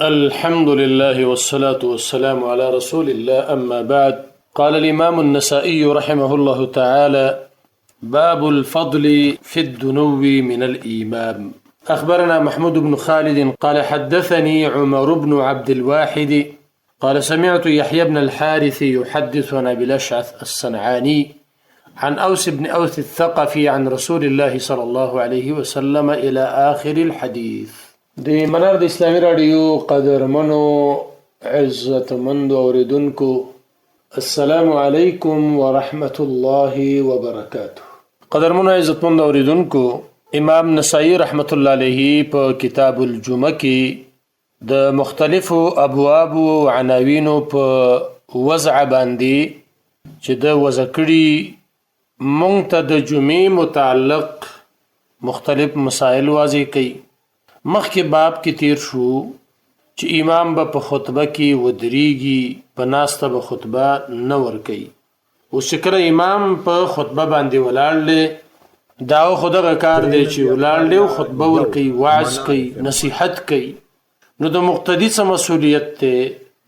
الحمد لله والصلاة والسلام على رسول الله، أما بعد. قال الإمام النسائي رحمه الله تعالى: باب الفضل في الدنو من الإمام. أخبرنا محمود بن خالد قال حدثني عمر بن عبد الواحد قال سمعت يحيى بن الحارث يحدث عن أبي الأشعث الصنعاني عن أوس بن أوس الثقفي عن رسول الله صلى الله عليه وسلم إلى آخر الحديث. د منار د اسلامي راډیو قدرمنو عزتمندو اوریدونکو، السلام علیکم ورحمت الله وبرکاته. قدرمنو عزتمندو اوریدونکو، امام نسائی رحمت الله علیه په کتاب الجمعه کې د مختلفو ابواب او عناوینو په وضع باندې چې د وضع کړي، مونږ ته د جمعې متعلق مختلف مسائل واضح کوي. مخکې باب کې تیر شو چې امام به په خطبه کې ودریږي، په ناسته به خطبه نه ورکوي. اوس چې کله امام په خطبه باندې ولاړ دی، دا خو دغه کار دی چې ولاړ دی او خطبه ورکوي، وعظ کوي، نصیحت کوي، نو د مقتدي څه مسؤلیت دی؟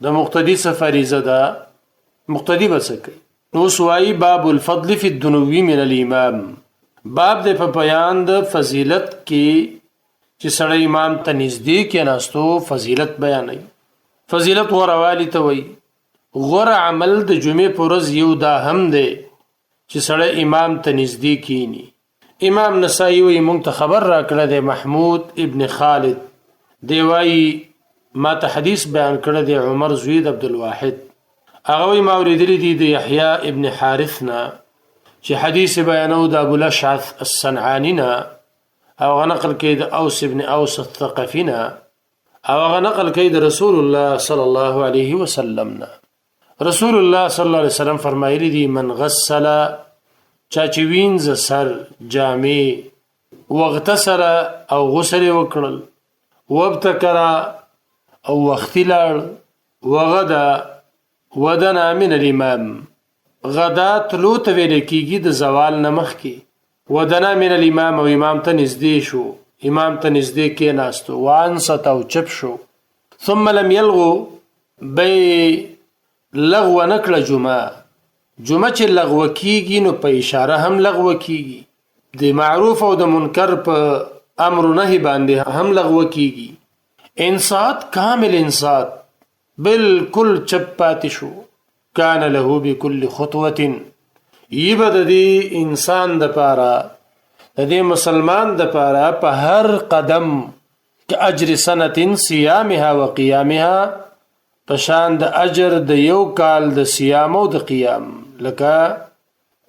د مقتدي څه فریضه ده؟ مقتدي به څه کوي؟ نو اوس وایي: باب الفضل فی الدنو من الامام. باب دی په بیان د فضیلت کې چې سړی امام ته نږدې کېناستو فضیلت بیانوي. فضیلت غوره والي ته وایي. غوره عمل د جمعې په ورځ یو دا هم دی چې سړی امام ته نږدې کینی. امام نسائی وایي، مونږ ته خبر راکړی دی محمود ابن خالد، دی وایي ما ته حدیث بیان کړی دی عمر زوی د عبدالواحد، هغه وایي ما اورېدلي دي د یحیی ابن حارث نه چې حدیث بیانو د ابو الاشعث الصنعاني نه، او هغه نقل کوي د اوس ابن اوس الثقفي نه، او هغه نقل کوي د رسول الله صلی الله علیه وسلم نه. رسول الله صلی الله علیه وسلم فرمایلی دي: من غسل، چا چې وینځه سر، جامې، واغتسل، او غسل یې وکړل، وابتکر، او وختي لاړ، وغدا، ودنا من الامام. غدا تلو ته ویل کېږي د زوال نه مخکې. ودنا من الامام، او امام ته نږدې شو، امام ته نږدې کېناستو، وانصت، او چپ شو، ثم لم یلغو، به لغوه نه کړه جمعه. جمعه چې لغوه کیږي نو په اشاره هم لغوه کیږي، د معروف او د منکر په امر و نهي باندې هم لغوه کیږي. انصات، کامل انصات، بالکل چپ پاتې شو، کان له بكل خطوه، یبه د دې انسان د پاره، د دې مسلمان د پاره په هر قدم اجر سنه صيامها وقيامها، پشان د اجر د یو کال د صيام او د قیام. لکه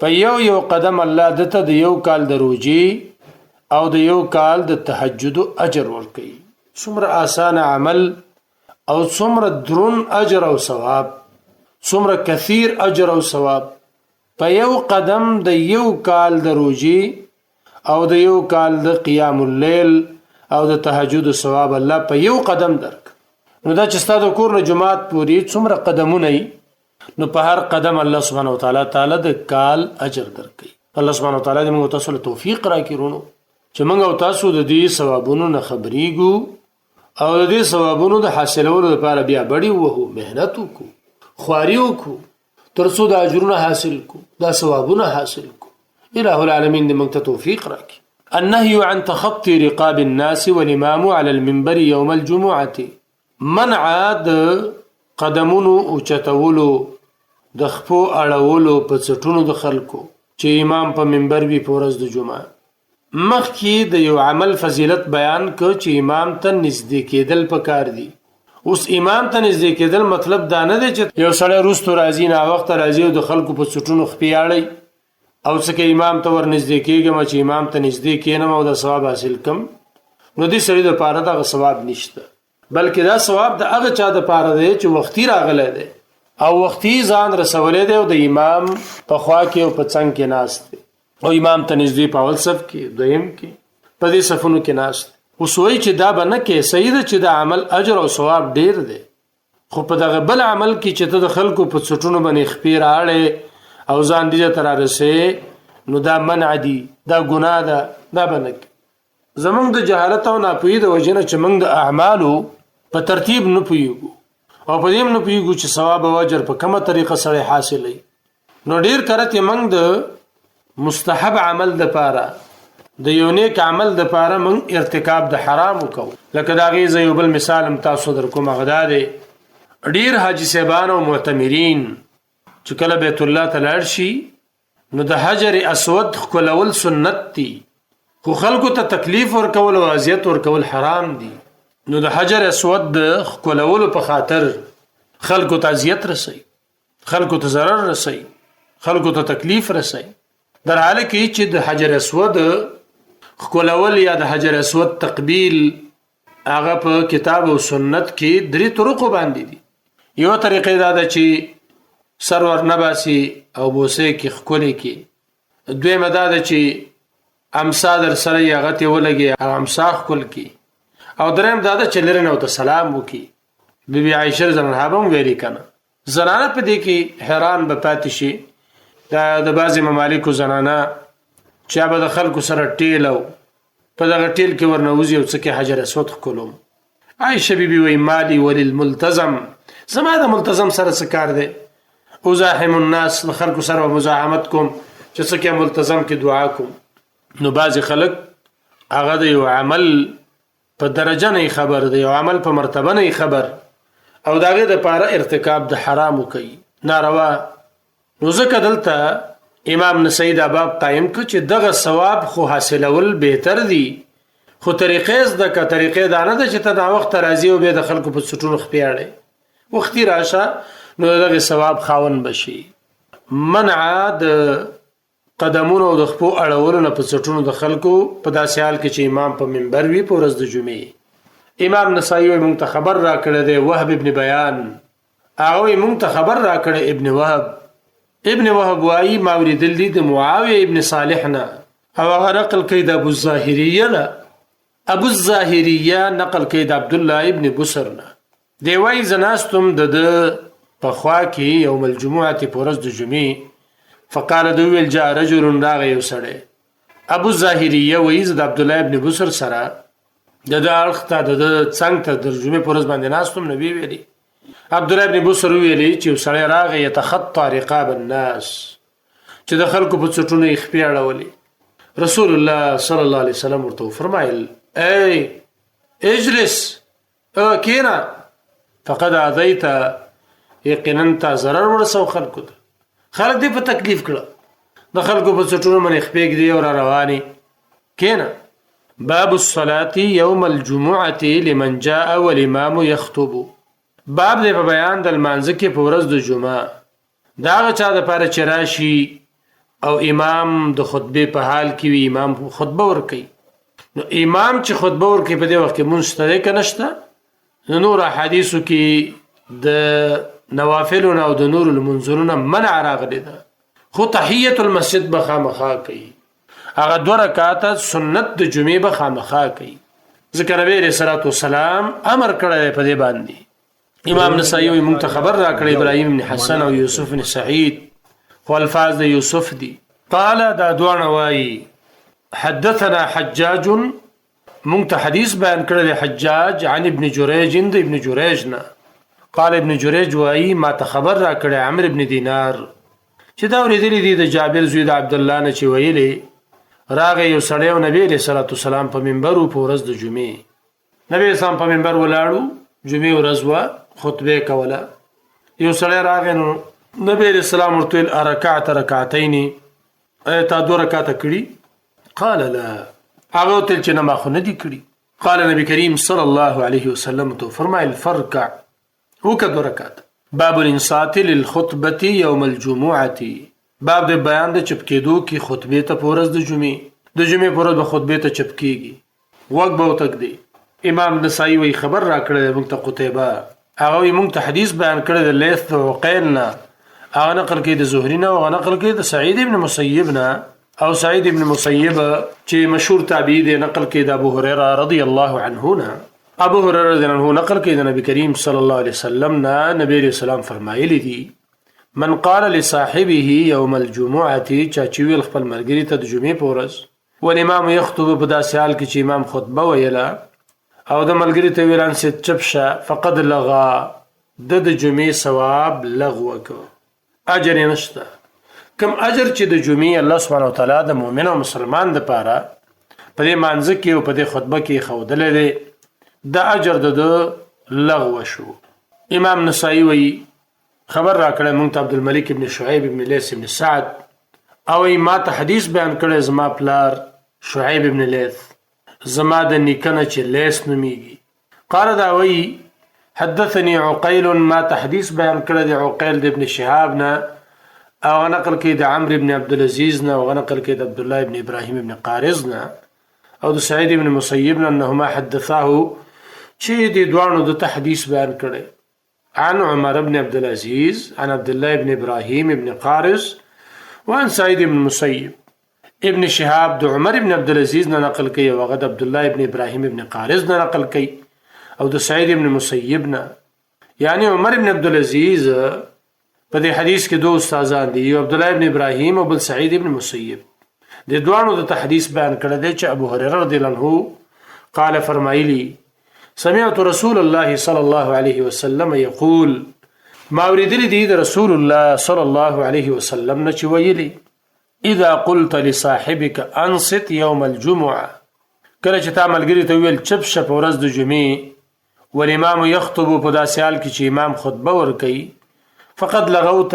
په یو یو قدم الله دته د یو کال د روجي او د یو کال د تهجد اجر ورکوي. څومره اسانه عمل او څومره درون اجر او ثواب، څومره کثیر اجر او ثواب! په یو قدم د یو کال د روجي او د یو کال د قیام الليل او د تهجد ثواب الله په یو قدم درک. نو دا چې ستا د کور نه جماعت پورې څومره قدمونه، نو په هر قدم الله سبحانه وتعالی تعالی د کال اجر درکوي. الله سبحانه وتعالی دې موږ تاسو له توفیق راکړي رونو چې موږ او تاسو د دې ثوابونو نه خبرېږو او د دې ثوابونو د حاصلولو لپاره بیا بډې ووهو، محنت وکړو، خواري وکړو، تر څو د اجرونه حاصل کو، دا ثوابونه حاصل کو. اله العالمین دې موږ ته توفیق راکړي. النهي عن تخطي رقاب الناس والإمام على المنبر يوم الجمعة. منع د قدمونو اوچتولو، د خپو اړولو په څټونو د خلکو چې امام په منبر وي په ورځ د جمعه. مخکې د یو عمل فضیلت بیان کړ چې امام ته نږدې کېدل پکار دي. اوس امام ته نږدې کېدل مطلب دا نه دی چې یو سړی وروستو راځي، ناوخته راځي او د خلکو په څټونو خپې اړوي او څه کې امام ته ورنږدې کېږم چې امام ته نږدې کېنم او د ثواب حاصل کم، نو دې سړي دپاره دغه ثواب نشته، بلکې دا ثواب د هغه چا دپاره دی چې وختي راغلی دی او وختي ځان رسولی دی او د امام په خوا کې او په څنګ کې ناست دی او امام ته نږدې په اول صف کې، دویم کې، په دې صفونو کې ناست. اوس وایي چې دا به نه کې، صحیح ده چې د عمل اجر او ثواب ډیر دی، خو په دغه بل عمل کې چې ته د خلکو په څټونو باندې خپې راړې او ځان دې ته رارسې، نو دا منع دي، دا ګناه ده، دا به نه. زمونږ د جهالت او ناپوهي د وجې نه چې موږ د اعمالو په په ترتیب نه پوهیږو او په دې هم نه پوهیږو چې ثواب او اجر په کومه طریقه سره حاصلوي. نو ډیر کرته موږ د مستحب عمل د پاره، د یو نیک عمل د پاره موږ ارتکاب د حرام وکاو. لکه دا غي زه یو بل مثال هم تاسو در کوم، هغه دا دی، ډیر حاجي صاحبان او معتمرین چې کله بیت الله ته لاړ شي نو د حجر اسود ښکلول سنت دي، خو خلکو ته تکلیف ورکول او اذیت ورکول حرام دي. نو د حجر اسود د ښکلولو په خاطر خلکو ته اذیت رسوي، خلکو ته ضرر رسوي، خلکو ته تکلیف رسوي، در حال کې چې د حجر اسود ښکلول یا د حجر اسود تقبیل هغه په کتاب او سنت کې درې طرقو باندې دي. یو طریقې دا ده چې سر ور نه باسي او بوسه کې ښکلې کې. دویمه دا ده چې امسا در سره یې هغه ته ولګي، هغه امسا ښکل کړي. او دریم دا ده چې لرې نه ورته سلام وکړي. بیبي عایشه رضی الله عنها به هم ویلي که نه، زنانه په دې کې حیران به پاتې شي. دا د بعضې ممالکو زنانه چې به د خلکو سره ټیل او په دغه ټیل کې ورنوځي او څه کې حجر اسود ښکلوم. عایشه بي بي وایي مالي وللملتزم، زما د ملتزم سره څه کار دی؟ ازاحم الناس، د خلکو سره به مزاحمت کوم چې څه کې ملتزم کې دعا کوم. نو بعضې خلک هغه د یو عمل په درجه نه خبر، د یو عمل په مرتبه نه خبر، او د هغې دپاره ارتکاب د حرامو کوي، ناروا. نو ځکه دلته امام نسائی دا باب قائم کړ چې دغه ثواب خو حاصلول بهتر دی، خو طریقې زده که. طریقې دا نه ده چې ته ناوخته راځي او بیا د خلکو په څټونو خپې اړې، وختي راشه نو دغه ثواب خاوند به شي. منع د قدمونو او د خپو اړولو نه په څټونو د خلکو په داسې حال کې چې امام په منبر وي په ورځ د جمعې. امام نسائی وایي مونږ ته خبر راکړی دی وهب ابن بیان، هغه وایي مونږ ته خبر راکړی ابن وهب. ابن وهب وایي ما اورېدل دي د معاویه ابن صالح نه، او هغه نقل کوي د ابو الظاهریه نه، ابو الظاهریه نقل کوي د عبدالله ابن بسر نه. دی وایي زه ناست وم د ده په خوا کې یوم الجمعة په ورځ د جمعې، فقال ده وویل جاء رجل، راغی یو سړی. ابو الظاهریه وایي زه د عبدالله ابن بسر سره د ده اړخ ته د ده څنګ ته د جمعې په ورځ باندې ناست وم. نبی ویلي عبدالله ابن بسر ویلي چې یو سړی راغی یتخطا رقاب الناس، چې د خلکو په څټونو یې خپې اړولې. رسول الله صلی الله علیه وسلم ورته وفرمایل ای اجلس، کینا، فقد اذیت، یقینا تا ضرر ورسو خلکو ته، خلک دې په تکلیف کړه، د خلکو په څټونو باندې خپې ږدي او را روانې، کینا. باب الصلاة يوم الجمعة لمن جاء والإمام يخطب. باب دی په بیان د لمانځه کې په ورځ د جمعه د هغه چا دپاره چې راشي او امام د خطبې په حال کې وي، امام خطبه ورکوي. نو امام چې خطبه ورکوي په دې وخت کې مونځ شته دی که نه شته؟ نو نور احادیثو کې د نوافلو نه او د نورو لمونځونو نه منع راغلې ده، خو تحیت المسجد به خامخا کوي، هغه دوه رکعاته سنت د جمعې به خامخا کوي، ځکه نبی علیه الصلاة والسلام امر کړی دی په دې باندې. امام نسائی وایي مونږ ته خبر راکړی ابراهیم بن حسن او یوسف بن سعید، خو الفاظ د یوسف دي. قال دا دواړه وایي حدثنا حجاج، مونږ ته حدیث بیان کړی دی حجاج عن ابن جریج، د ابن جریج نه. قال ابن جریج وایي ما ته خبر راکړی عمرو ابن دینار چې دا اورېدلي دي د جابر زوی د عبدالله نه چې ویلي راغی یو سړی او نبی علیه الصلاة والسلام په منبر په ورځ د جمعې، نبی اسلام په منبر ولاړو، جمعې ورځ وه، خطبه یې کوله. یو سړی راغی نو نبی علیه السلام ورته ویل ارکعت رکعتین، ایا تا دوه رکعته کړي؟ قال لا، هغه ورته ویل چې نه ما خو نه دي کړي. قال نبی کریم صلی الله علیه وسلم ته فرمایل فرکع، وکړه دوه رکعته. باب الانصات للخطبة یوم الجمعة، باب د بیان د چپ کېدو کې خطبې ته په ورځ د جمعې، د جمعې په ورځ به خطبې ته چپ کېږي، غوږ به ورته ږدي. امام نسائی وایي خبر راکړی دی موږ ته قتیبه، هغه وایي موږ ته حدیث بیان کړی دی لیث د عقیل نه، هغه نقل کوي د زهري نه، او هغه نقل کوي د سعید ابن مسیب نه، او سعید ابن مسیب چې مشهور تابعي دی نقل کوي د ابو هريره رضی الله عنه نه. ابو هريره رضی الله عنه نقل کوي د نبی کریم صلی الله علیه وسلم نه، نبی علیه السلام فرمایلی دي من قال لصاحبه يوم الجمعه، چا چې ویل خپل ملګري ته د جمعې په ورځ، والامام يخطب، په داسې حال کې چې امام خطبه ویله، او د ملګری ته ویل انصت، چپ شه، فقد لغا، د جمعې ثواب لغوه کو، اجر یې نشته. کم اجر چې د جمعې الله سبحانه وتعالی د مؤمن او مسلمان د پاره په دې مانځ کې او په دې خطبه کې ښودلی دی، د اجر د ده لغوه شو. امام نسائی وایي خبر راکړی مونږ ته عبدالملک ابن شعیب ابن لیث ابن سعد، او ما ته حدیث بیان کړی زما پلار شعیب ابن لیث، زما د نیکه نه چې لیث نومیږي. قال دا وایي حدثني عقیل، ما ته حدیث بیان کړی دی عقیل د ابن شهاب نه، او نقل کوي د عمرو ابن عبدالعزیز نه، او نقل کوي د عبدالله ابن ابراهیم ابن قارز نه، او د سعید ابن مسیب نه، انهما حدثاه، چې د دواړو د ته حدیث بیان کړی عن عمر بن عبد العزيز عن عبد الله بن ابراهيم بن قارز وعن سعيد بن مسيب. ابن شهاب د عمر ابن عبد العزيز نه نقل کوي، او هغه د عبد الله ابن ابراهيم ابن قارز نه نقل کوي، او د سعيد ابن مسيب نه. یعنی عمر ابن عبد العزيز په دې حدیث کې دوه استادان دي، یو عبد الله ابن ابراهيم او بل سعيد ابن مسيب. د دواړو د تحدیث بیان کړی دی چې ابو هريره رضی الله عنه قال فرمایلی سمعت رسول الله صلی الله علیه وسلم یقول، ما اوریدلی دی د رسول الله صلی الله علیه وسلم نه چې ویلی اذا قلت لصاحبك انصت يوم الجمعه، کله چې تا ملګری ته ویل چپ شه په ورځ د جمعې، والامام يخطب، په داسې حال کې چې امام خطبه ورکوي، فقد لغوت،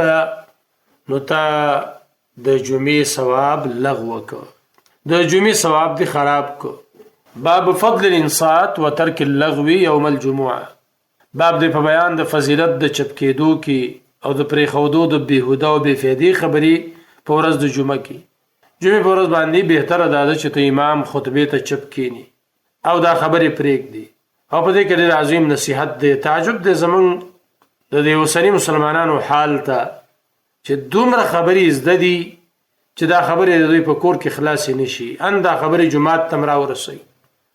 نو تا د جمعې ثواب لغوه کو، د جمعې ثواب دی خراب کو. باب فضل الانصات وترک اللغو یوم الجمعه، باب دی په بیان د فضیلت د چپ کېدو کې او د پرېښودو د بېهوده او بې فایدې خبرې په ورځ د جمعه کې. جمعې په ورځ باندې بهتره دا ده چې ته امام خطبې ته چپ کینی او دا خبرې پرېږدي، او په دې کې ډېر عظیم نصیحت دی. تعجب دی زمونږ د دې اوسني مسلمانانو حال ته چې دومره خبرې زده دي چې دا خبرې د دوی په کور کې خلاصې نه شي، ان دا خبرې جومات ته هم راورسوي.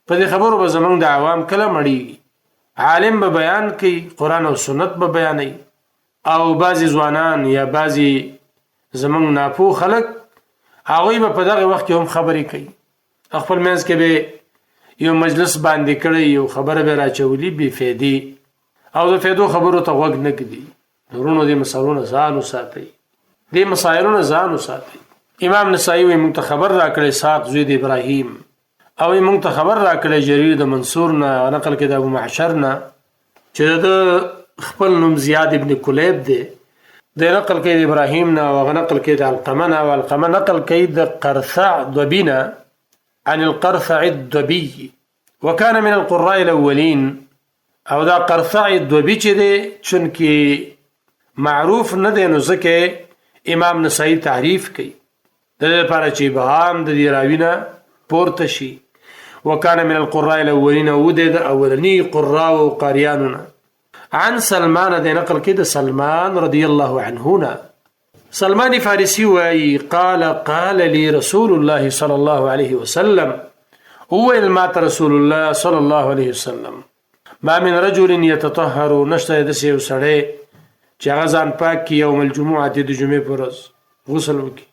په دې خبرو به زمونږ د عوام کله مړیږي. عالم به بیان کوي، قرآن او سنت به بیانوي، او بعضې ځوانان یا بعضې زمونږ ناپوه خلک هغوی به په دغه وخت کې هم خبرې کوي، خپل منځ کې به یو مجلس باندې کړی، یو خبره به راچولي بې فایدې، او د فایدو خبرو ته غوږ نه ږدي. ورونو دې مسالو نه ځان وساتئ، دې مسایلو نه ځان وساتئ. امام نسائی وایي موږ ته خبر راکړی اسحاق زوی د ابراهیم، او موږ ته خبر راکړی جریر د منصور نه، نقل کې د ابو معشر نه چې د خپل نوم زیاد ابن کلیب دی، د نقل کې د ابراهیم نه، او هغه نقل کې د علقمه نه، او علقمه نقل کوي د قرثع ضبي نه، عن القرثع الضبي وكان من القراء الاولين. او دا قرثع الضبي چې دی چونکې معروف نه دی، نو ځکه امام نسائی تعریف کوي د دې لپاره چې ابهام د دې راوي نه پورته شي. وكان من القراء الاولين، او د اولني قراء او قاریانو نه. عن سلمان، د نقل کې د سلمان رضی الله عنه نه. سلمان فارسی وایي قال قال لي رسول الله صلى الله عليه وسلم، وویل ما ته رسول الله صلى الله عليه وسلم ما من رجل يتطهر، نشته داسې یو سړی چې هغه ځان پاک کړي یوم الجمعة د جمعې په ورځ غسل وکړي،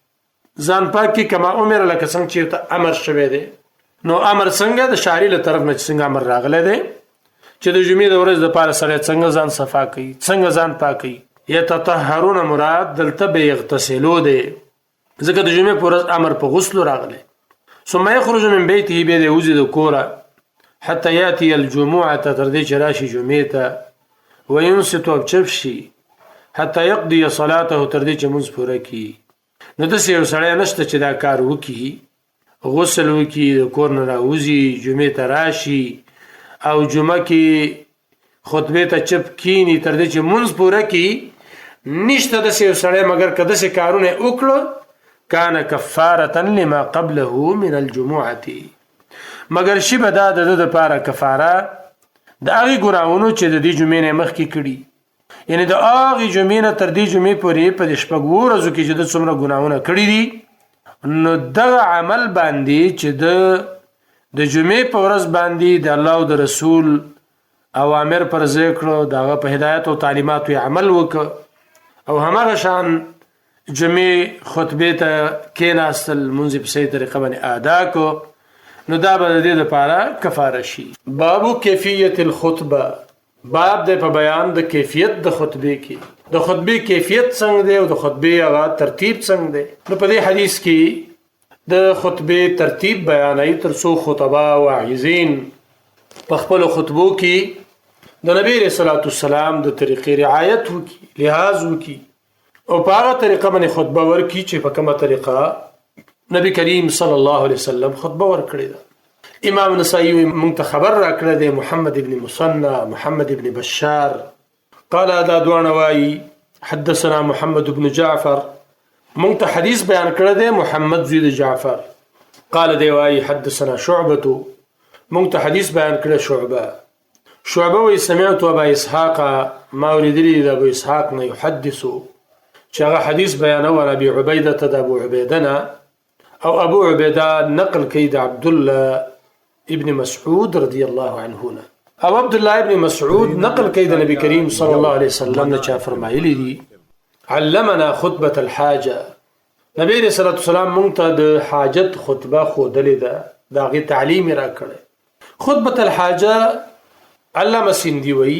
ځان پاک کړي کما امر، لکه څنګه چې ته امر شوی دی. نو امر څنګه د شارع له طرف نه چې څنګه امر راغلی دی چې د جمعې د ورځې دپاره سړی څنګه ځان صفا کوي، څنګه ځان پاکوي. یتطهرون مراد دلته به یغتسلو دی، ځکه د جمعې په ورځ امر په غسل راغلی. ثم يخرج من بيته، بیا دی وځي د کوره، حتى ياتي الجمعة، تر دې چې راشي جمعې ته، وينصت، او چپ شي، حتى يقضي صلاته، تر دې چې لمونځ پوره کړي. نو داسې یو سړی نشته چې دا کار وکړي، غسل وکړي، د کور نه راوځي، جمعې ته راشي او جمعه کې خطبې ته چپ کینی تر دې چې مونځ پوره کړي. نشته داسې یو سړی، مګر که داسې کارونه یې وکړو کان کفارة لما قبله من الجمعة، مګر شي به دا د ده دپاره کفاره د هغې ګناهونو چې د دې جمعې نه مخکې کړي. یعنی د هغې جمعې نه تر دې جمعې پورې په دې شپږو ورځو کې چې د څومره ګناهونه کړي دي، نو دغه عمل باندې چې د جمعې په ورځ باندې د الله او د رسول اوامر پر ځای کړو، د هغه په هدایت او تعلیماتو یې عمل وکړ، او هماغه شان جمعې خطبې ته کېناستل، لمونځ یې په صحیح طریقه باندې ادا کړو، نو دا به د دې لپاره کفاره شي. باب کیفیت الخطبه، باب د په بیان د کیفیت د خطبه کې، د خطبه کیفیت څنګه دی او د خطبه هغه ترتیب څنګه دی. نو په دې حدیث کې د خطبه ترتیب بیانوي تر څو خطبه واعظین په خپل خطبو کې د نبی رسول الله والسلام د طریقې رعایت وکړي، لحاظ وکړي او په هغه طریقه باندې خطبه ورکړي چې په کومه طریقه نبی کریم صلی الله علیه وسلم خطبه ورکړې ده. امام نسائی مونږ ته خبر راکړی دی، محمد ابن مثنى، محمد ابن بشار قال دا دوانه وایي حدثنا محمد بن جعفر، مونږ ته حدیث بیان کړی دی محمد زوی د جعفر، قال دی وایي حدثنا شعبة، مونږ ته حدیث بیان کړی شعبه. شعبه وی سمعت ابا اسحاق، ما اوریدلی د ابو اسحاق نه، يحدث چې هغه حدیث بیانوه عن ابي عبیده د ابو عبیده نه، او ابو عبیده نقل کوي د عبد الله ابن مسعود رضی الله عنه نه، او عبد الله ابن مسعود نقل کوي د نبی کریم صلی الله علیه وسلم نه چا فرمایلی دي علمنا خطبه الحاجه، نبی رسول الله والسلام مونږ ته د حاجت خطبه ښودلې ده، د هغې تعلیم یې راکړی. خطبة الحاجة علامه سندي وی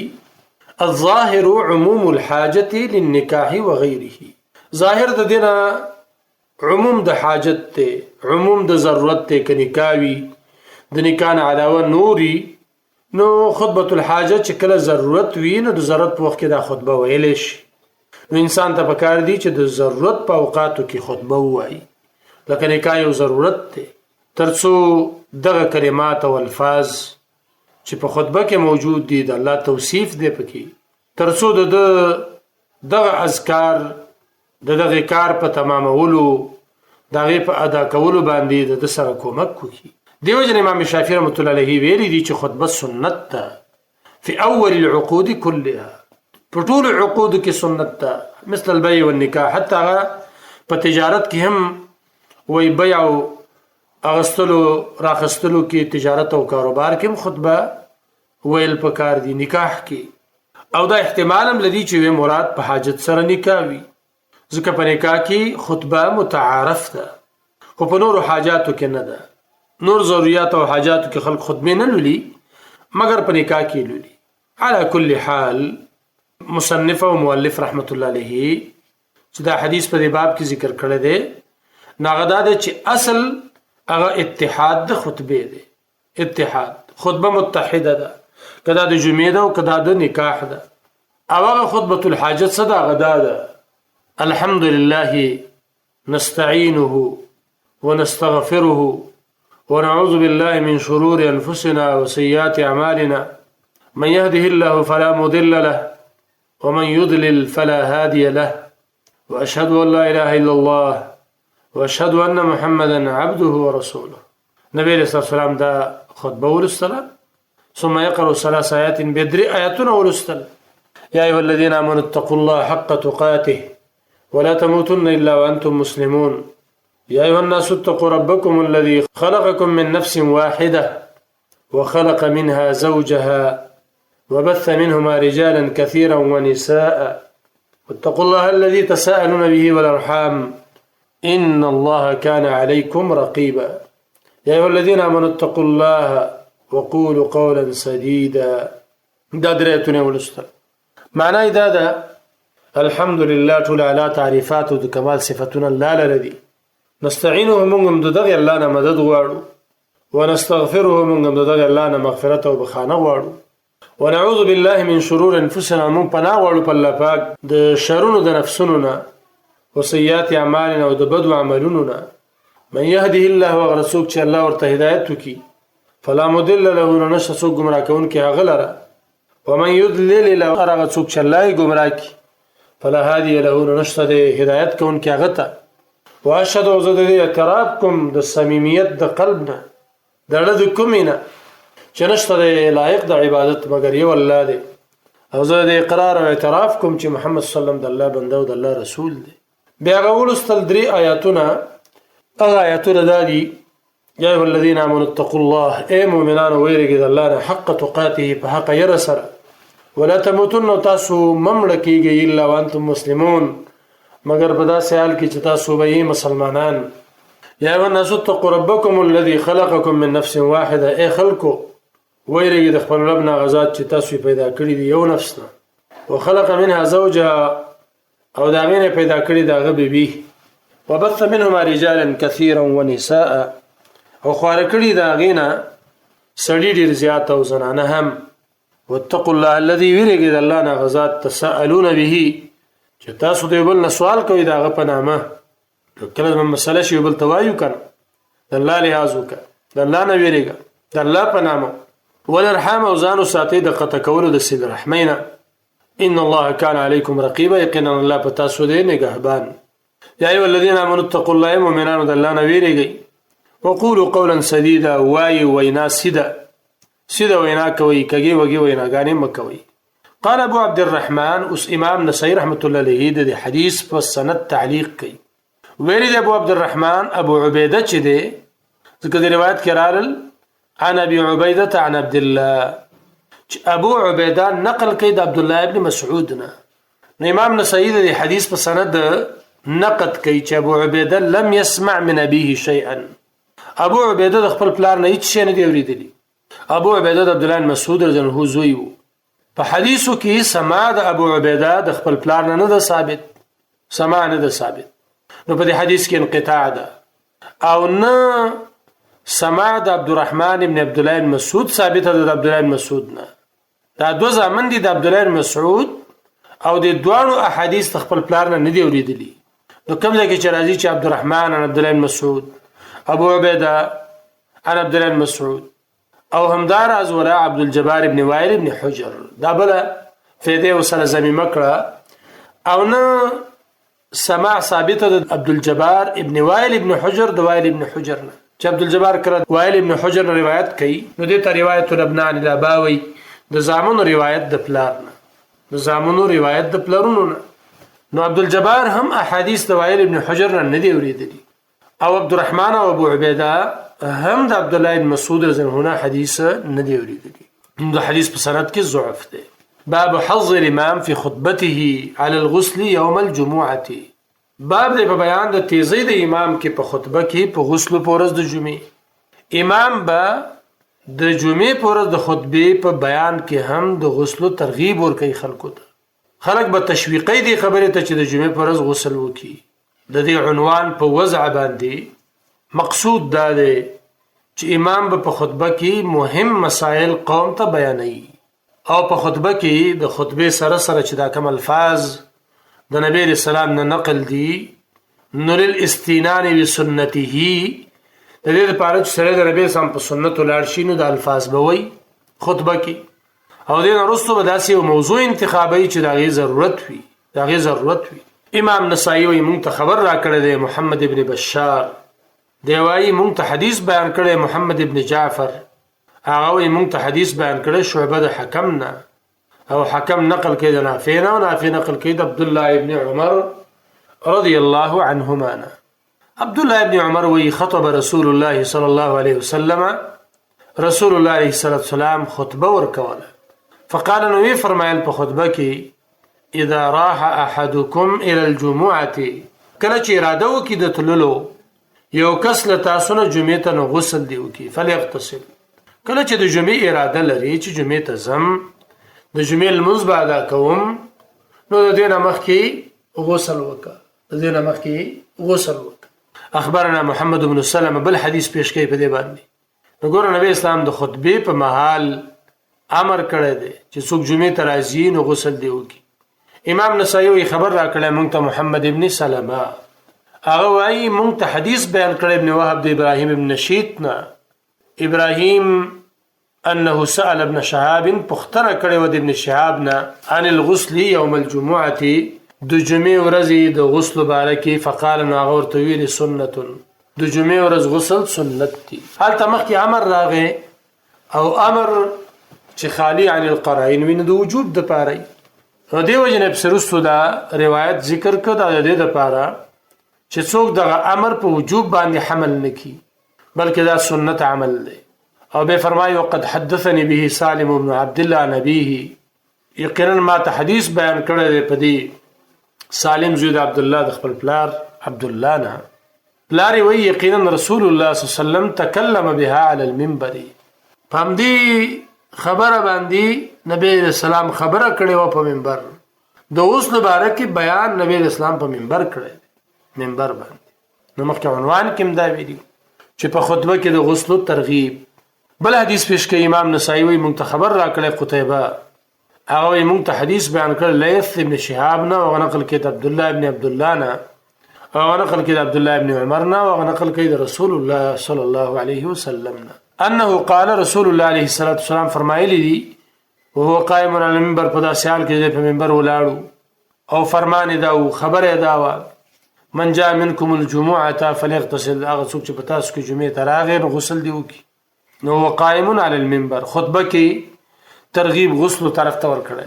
الظاهر عموم الحاجة للنکاح وغيره، ظاهر د دینه عموم د حاجت ته، عموم د ضرورت ته، که نکاح وي د نکاح نه علاوه نوري، نو خطبة الحاجة چې کله ضرورت وي نو د ضرورت په وخت کې دا خطبه ویلی شي. نو انسان ته پکار دي چې د ضرورت په اوقاتو کې خطبه ووایي، لکه نکاح یو ضرورت دی، ترڅو دغه کلمات او الفاظ چې په خطبه کې موجود دي د الله توصیف دی پکې، ترڅو د دغه اذکار د دغه کار په تمامولو د هغې په ادا کولو باندې د ده سره کومک وکړي. دیو جن امام شافعي رحمت الله علیه ویلي دي چې خطبه سنت ده في اول العقود كلها، په ټولو عقودو کې سنت ده، مثل البيع والنکاح، حتی هغه په تجارت کې هم وای بیع او اغستلو راخستلو کې، تجارت او کاروبار کې هم خطبه ویل پکار دي، نکاح کې. او دا احتمال هم لري چې وی مراد په حاجت سره نکاح وي، ځکه په نکاح کې خطبه متعارف ده، خو په نورو حاجاتو کې نه ده. نور ضروریات او حاجاتو کې خلک خطبه نه لولي، مګر په نکاح کې لولي. على كل حال مصنف او مؤلف رحمت الله علیه چې دا حدیث په دې باب کې ذکر کړی دی، نو هغه دا دی چې اصل هغه اتحاد د خطبې دی، اتحاد خطبه متحده ده، که دا د جمعې ده او که دا د نکاح ده. او هغه خطبة الحاجت څه ده؟ هغه دا ده الحمد لله نستعينه ونستغفره ونعوذ بالله من شرور أنفسنا وسيئات أعمالنا، من يهده الله فلا مضل له ومن يضلل فلا هادي له، وأشهد أن لا إله إلا الله وأشهد أن محمدا عبده ورسوله. نبی علیہ السلام دا خطبه ولوستله، ثم يقرأ ثلاث آيات، بدري آياتونه ولوستل، يا أيها الذين آمنوا اتقوا الله حق تقاته ولا تموتن إلا وأنتم مسلمون، يا أيها الناس اتقوا ربكم الذي خلقكم من نفس واحدة وخلق منها زوجها وبث منهما رجالا كثيرا ونساء، واتقوا الله الذي تساءلون به والأرحام إن الله كان عليكم رقيبا، يا أيها الذين آمنوا اتقوا الله وقولوا قولا سديدا. دا درې آیتونه ولوستل. معنا یې دا ده الحمد لله ټول اعلی تعریفات او د کمال صفتونه الله لره دي، نستعینه موږ هم د دغه الله نه مدد غواړو، ونستغفره موږ هم د دغه الله نه مغفرت او بخښنه غواړو، ونعوذ بالله من شرور انفسنا موږ پناه غواړو په الله پاک د شرونو د نفسونو نه، وسیئات اعمالنا او د بدو عملونو نه. من يهده الله هغه څوک چې الله ورته هدایت وکړي فلا مضل له، نو نشته څوک ګمراه کوونکی هغه لره، ومن يضلل له، هغه څوک چې الله یې ګمراه کړي فلا هادي له، نو نشته د هدایت کوونکی هغه ته. واشهد او زه د دې اعتراف کوم د صمیمیت د قلب نه، د زړه د کومې نه، چې نشته د لایق د عبادت مګر یو الله دی، او زه د اقرار او اعتراف کوم چې محمد صلی الله علیه وسلم د الله بنده او د الله رسول دی. بیا هغه ولوستل درې آیاتونه، هغه آیاتونه دا دي یا ایها الذین آمنوا اتقوا الله، ای مؤمنانو ویریږئ د الله نه حق تقاته په حق یره سره، ولا تموتن تاسو مه مړه کیږئ الا وانتم مسلمون، مګر په داسې حال کې چې تاسو به یې مسلمانان. یا ایها الناس اتقوا ربکم الذي خلقکم من نفس واحده، ای خلکو ویریږئ د خپل رب نه هغه ذات چې تاسو یې پیدا کړي دي یو نفس نه، وخلق منها زوجها، او د هغې نه پیدا کړي د هغه بیبي، وبث منهما رجالا كثيرا ونساء، او خواره کړي د هغې نه سړي ډېر زیات او زنانه هم. واتقوا الله الذي ویریږئ د الله نه هغه ذات تسألون به، چې تاسو د یو بل نه سوال کوئ د هغه په نامه. کله چې مسله شي بل ته وایو کنه، د الله لحاظ وکړه، د الله نه ویریږه، د الله په نامه. والارحام، او ځان وساتئ د قطع کولو د صله رحمۍ نه. ان الله كان عليكم رقيبا، یقینا الله په تاسو دی نگهبان. یا ایها الذين امنوا اتقوا الله، مؤمنانو د الله نه ویریږئ، وقولوا قولا سديدا، وای وینا سیده سیده وینا کوي، کږې وږې ویناګانې مه کوئ. قال ابو عبد الرحمن، اوس امام نسائی رحمت الله علیه د حدیث په سند تعلیق کوي. ویلی دی ابو عبد الرحمن ابو عبیده چې دی، ځکه د روایت کې راغلل عن ابي عبیده عن عبد الله، چې ابو عبیده نقل کوي د عبد الله ابن مسعود نه. نو امام نسائی د حدیث په سند نقد کوي چې ابو عبیده لم يسمع من ابيه شيئا، ابو عبیده د خپل پلار نه هیڅ شی نه دی اوریدلی. ابو عبیده د عبد الله بن مسعود رضی الله عنه زوی وو. په حدیثو کې سما د ابو عبیده د خپل پلار نه نه ده ثابت، سما نه ده ثابت، نو په دې حدیث کې انقطاع ده. او نه سما د عبدالرحمن ابن عبد الله بن مسعود ثابته ده د عبد الله بن مسعود نه. دا دوه زامن دي د عبد الله بن مسعود، او د دواړو احادیث د خپل پلار نه نه دی اوریدلی. نو کوم ځای کې چې راځي چې عبدالرحمن عن عبد الله بن مسعود، ابو عبیده عن عبد الله بن مسعود، او همداراز ولا عبد الجبار ابن وائل ابن حجر، دا بل فیده وسره ضمیمه کړه. او نه سماع ثابته ده عبد الجبار ابن وائل ابن حجر د وائل ابن حجر نه، چې عبد الجبار کړه وائل ابن حجر نه روایت کوي، نو دې ته روایت الابناء الاباوي، د زامنو روایت د پلار نه، د زامنو روایت د پلرونو نه. نو عبد الجبار هم احادیث د وائل ابن حجر نه نه دی اوریدلی، او عبد الرحمن او ابو عبیده هم د عبد الله بن مسعود رضی الله عنه حدیث نه دی اوریدلی. نو د حدیث په سند کې ضعف دی. باب حظ الامام في خطبته على الغسل يوم الجمعه، باب دی په بیان د تیزی د امام کې په خطبه کې په غسل په ورځ د جمعې. امام به د جمعې په ورځ د خطبې په بیان کې هم د غسل ترغیب ورکوي خلکو ته. خلک به تشویقي دي خبرې ته چې د جمعې په ورځ غسل وکړي. د دې عنوان په وضع باندې مقصود دا دی چې امام به په خطبه کې مهم مسائل قوم ته بیانوي، او په خطبه کې د خطبې سره سره چې دا کوم الفاظ د نبی رسول سلام نه نقل دي، نو للاستینان بسنته، د دې لپاره چې سره د نبی سم په سنت لاړ شي، نو د الفاظ به وایي خطبه کې. او دین وروسته به داسې یو موضوع انتخابوي چې د هغې ضرورت وي، د هغې ضرورت وي. امام نسائی وایي مونږ ته خبر راکړی دی محمد ابن بشار، دی وایي مونږ ته حدیث بیان کړی محمد ابن جعفر، هغه وایي مونږ ته حدیث بیان کړی شعبه د حکم نه، او حکم نقل کوي د نافع نه، او نافع نقل کوي د عبد الله ابن عمر رضی الله عنهما نه. عبد الله ابن عمر وی خطب رسول الله صلی الله علیه وسلم، رسول الله علیه الصلاة والسلام خطبه ورکوله، فقال، نو وی فرمایل په خطبه کې اذا راح احدكم الى الجمعه، کله چې اراده وکړي د تللو یو کس له تاسو نه جمعې ته، نو غسل دی وکړي، فلیغتسل. کله چې د جمعې اراده لري چې جمعې ته ځم، د جمعې لمونځ به ادا کوم، نو د دې نه مخکې غسل وکړه، د دې نه مخکې غسل وکړه. اخبرنا محمد بن سلمة، بل حدیث پیش کوي په دې باندې. نو ګوره نبی اسلام د خطبې په مهال امر کړی دی چې څوک جمعې ته راځي نو غسل دی وکړي. امام نسائی وی خبر راکړی مونږ ته محمد ابن سلمه، هغه وایي مونږ ته حدیث بیان کړی ابن وهب د ابراهیم ابن نشیط نه، ابراهیم انه سأل ابن شهاب، پوښتنه کړې وه د ابن شهاب نه، عن الغسل یوم الجمعه، د جمعې ورځې د غسل باره کې، فقال، نو هغه ورته ویلي سنت، د جمعې ورځ غسل سنت دی. هلته مخکې امر راغی، او امر چې خالی عن القرائن وي نو د وجوب دپاره. نو دې وجې نه پسې وروستو دا روایت ذکر کړ، دا د دې دپاره چې څوک دغه امر په وجوب باندې حمل نه کړي، بلکې دا سنت عمل دی. او به فرمایي وقد حدثني به سالم بن عبد الله نبيه، یقینا ما ته حدیث بیان کړی دی په دې سالم زوی د عبد الله د خپل پلار عبد الله نه. پلار وی یقینا رسول الله صلی الله علیه وسلم تکلم بها على المنبر. په همدې خبره باندې نبی علیہ السلام خبره کړې و په منبر، د غسل باره کې بیان نبی علیہ السلام په منبر کړی، منبر باندې. نو مخکې عنوان کې هم دا ویلي چې په خطبه کې د غسل ترغیب. بل حدیث پیش کوي امام نسائی، وی مونږ ته خبر راکړی قتیبه، هغه وی مونږ ته حدیث بیان کړ لیث ابن شهاب نه، او نقل کړي د عبد الله ابن عبد الله نه، او نقل کړي د عبد الله ابن عمر نه، او نقل کړي د رسول الله صلی الله علیه وسلم نه، انه قال رسول الله علیه الصلاة والسلام فرمایلی دي، وهو قائم علی المنبر، په داسې حال کې چې په منبر ولاړو او فرمان دا او خبره دا وه، من جاء منكم الجمعة فليغتسل، هغه څوک چې په تاسو کې جمعې ته راغی نو غسل دی وکړي. نو هو قائم علی المنبر، خطبه کې ترغیب غسل طرف ته ورکړی.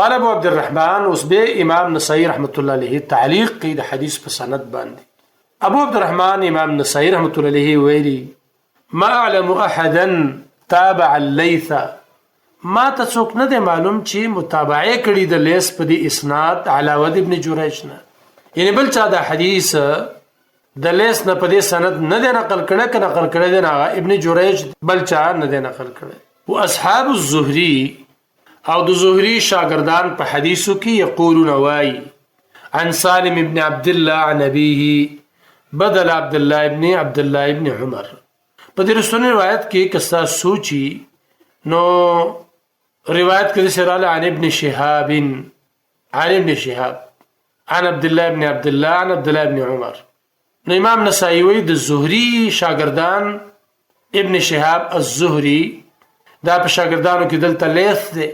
قال ابو عبد الرحمن، اوس به امام نسائی رحمت الله علیه تعلیق کوي د حدیث په سند باندې. ابو عبد الرحمن امام نسائی رحمت الله علیه ویلي، ما اعلم احدا تابع الليث، ما ته څوک نه دی معلوم چې متابعه کړي د لیث په دې اسناد علاوه د ابن جریج نه، یعنی بل چا دا حدیث د لیث نه په دې سند نه دی نقل کړی، که نقل کړی دی نه ابن جریج، بل چا نه دی نقل کړی. و اصحاب الزهري، او د زهري شاګردان په حدیثو کې یقولون وای، عن سالم ابن عبد الله عن ابيه بدل عبد الله ابن عبد الله ابن عمر. په دې رسونی روایت کې کستا سوچي نو روایت کې سره عن ابن شهاب، عن ابن شهاب عن عبد الله ابن عبد الله عن عبد الله ابن عمر. نو امام نسائی وی د زهري شاګردان ابن شهاب الزهري، دا په شاګردانو کې دلته لیث دی،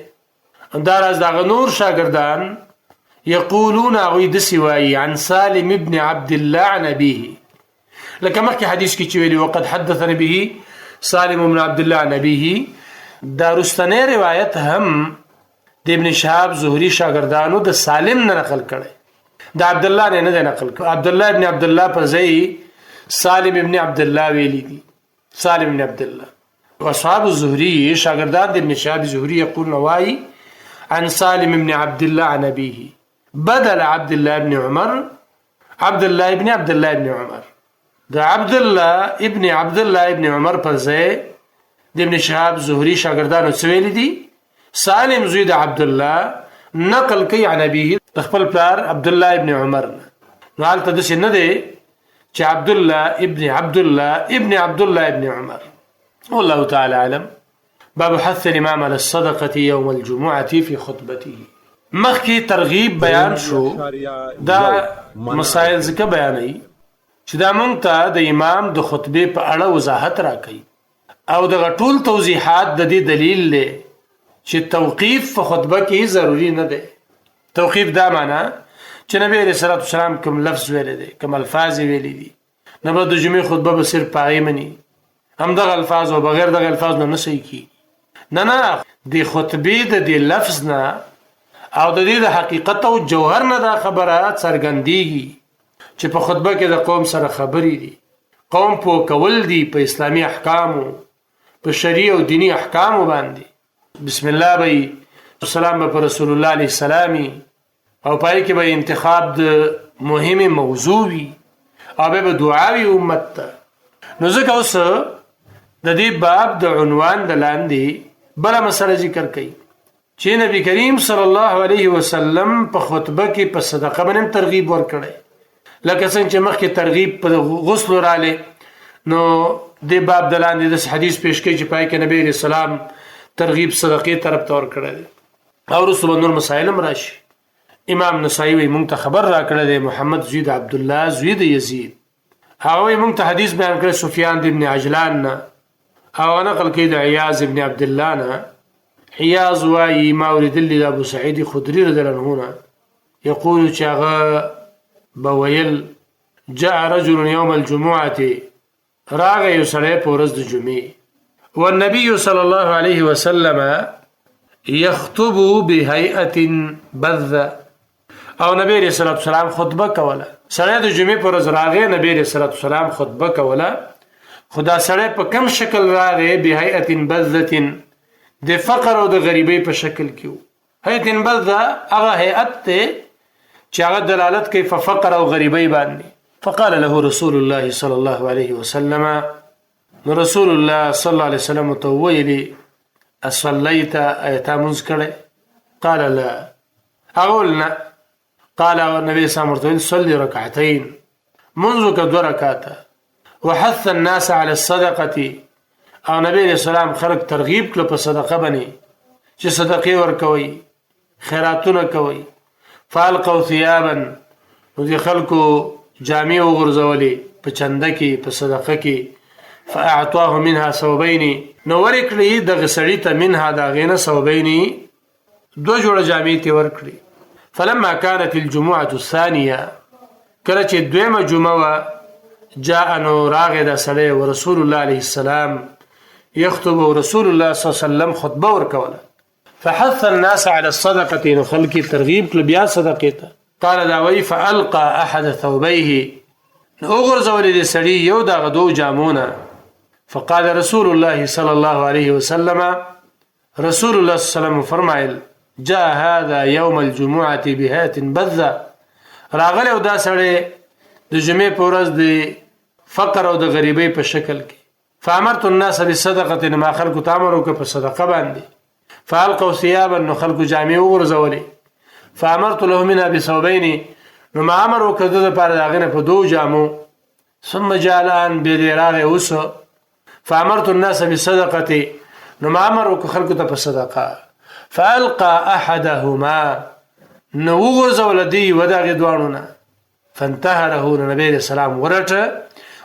دا راز دغه نور شاګردان یقولون هغوی داسې وایي عن سالم ابن عبد الله عن ابيه، لکه مخکې حدیث کې چې ویلي وقد حدثني به سالم بن عبد الله عن ابيه. دا رستنی روایت هم د ابن شهاب زهري شاګردانو د سالم نه نقل کړی، د عبد الله نه نه نقل کړی. عبد الله ابن عبد الله پر ځای سالم ابن عبد الله ویلي دي، سالم ابن عبد الله. واصحاب الزهري شاګردان د ابن شهاب زهري يقول وای عن سالم ابن عبد الله عن ابيه بدل عبد الله ابن عمر عبد الله ابن عبد الله ابن عمر. د عبد الله ابن عبد الله ابن عمر پر ځای د ابن شهاب زهري شاګردانو څه ویلي دي؟ سالم زوی د عبد الله نقل کوي عن ابيه د خپل پلار عبد الله ابن عمر. نو هلته داسې نه دی چې عبد الله ابن عبد الله ابن عبد الله ابن عمر. والله تعالى اعلم. باب حث الامام على الصدقه يوم الجمعه في خطبته. مخکې ترغیب بیان شو، دا مسائل ځکه بیانوي چې دا مونږ ته د امام د خطبې په اړه وضاحت راکوي، او دغه ټول توضیحات د دې دلیل دی چې توقیف په خطبه کې ضروري نه دی. توقیف دا معنا چې نبی علیہ الصلوۃ والسلام کوم لفظ ویلی دی، کوم الفاظ ویلي دي، نو به د جمعې خطبه به صرف پاغې مني، همدغه الفاظ او بغیر دغه الفاظ نه صحیح کی. نه نه، د خطبې د دې لفظ نه او د دې د حقیقت او جوهر نه دا خبره څرګندیږي چې په خطبه کې د قوم سره خبرې دي، قوم پوه کول دي په اسلامي احکامو، په شرعي او دیني احکامو باندې. بسم الله به سلام به پر رسول الله علیه السلام، او پای کې به انتخاب د مهمه موضوع وي، او به دعا وي امت ته. نو ځکه اوس د دې باب د عنوان د لاندې بله مسله ذکر کړي چې نبی کریم صلی الله علیه وسلم په خطبه کې په صدقه باندې ترغیب ورکړی، لکه څنګه چې مخکې ترغیب په غسل رااله. نو د باب د لاندې د حدیث پیش کړي چې پای کې نبی علیہ السلام ترغیب صدقې طرف ته ورکړی دی، او وروسته به نور مسایل هم راشي. امام نسائی وی مونږ ته خبر راکړی دی محمد زوی د عبد الله زوی د یزید، هغه وی مونږ ته حدیث بیان کړی سفیان ابن عجلان نه، او نقل کوي د عیاض ابن عبد الله نه. عیاض وایي ما اورېدلی د ابو سعید خدري رضی الله عنه نه، یقول چې هغه به ویل جاء رجل يوم الجمعة، راغی یو سړی په ورځ د جمعې، والنبي صلى الله عليه وسلم يخطب بهيئة بذة، او نبی علیہ الصلوۃ والسلام خطبه کوله. سړی د جمعې پر ورځ راغی، نبی علیہ الصلوۃ والسلام خطبه کوله، خدا سړی په کم شکل راغی؟ بهيئة بذة، د فقر او د غریبۍ په شکل کې. هیئة بذة هغه هیئت ته چې هغه دلالت کوي په فقر او غریبۍ باندې. فقال له رسول الله صلى الله عليه وسلم، نو رسول الله صلى الله عليه وسلم ته ویلي اصليت، ايتا منځ کړي؟ قال لا، هغه نه. قال النبي صلى الله عليه وسلم صلي ركعتين، منذ كدو ركعته. وحث الناس على الصدقه، او نبی علیہ السلام خلق ترغیب کړ په صدقه باندې چې صدقې ورکوي، خیراتونه کوي. فالقوا ثيابا، نو دې خلکو جامې وغورځولې په چنده کې، په صدقه کې. فاعطاه منها ثوبين، نو ورکړي دغه سړي ته منها د هغې نه ثوبين، دوه جوړه جامې ته ورکړي. فلما كانت الجمعة الثانية، کله چې دویمه جمعه وه، جاء، نو راغی دا سړی، ورسول الله عليه السلام يخطب، رسول الله صلى الله عليه وسلم خطبه ورکوله. فحث الناس على الصدقة، نو خلک ترغیب کړ بیا صدقې ته. قال دا وی فألقى أحد ثوبيه، نو وغورځولې دې سړي یو دغه دوو جامونه. فقال رسول الله صلى الله عليه وسلم، رسول الله صلى الله عليه وسلم فرمایل جاء هذا يوم الجمعة بهات بذة، راغلی او دا سړی د جمعې په ورځ د فقر او د غریبۍ په شکل کې. فامرت الناس بالصدقه، ما خلکو ته امر وکړ په صدقه باندې. فالقوا ثيابا، نو خلکو جامې وغورځولې. فامرت له منها بثوبين، نو ما امر وکړ د لپاره د هغې نه په دوو جامو. ثم جاء الان، بیا دی راغی اوس. فامرت الناس بالصدقه، نو ما امر وکړ خلکو ته په صدقه. فالقى احدهما، نو وغورځول دی یوه د هغې دواړو نه. فانتهره، نو نبی علیه السلام ورټه،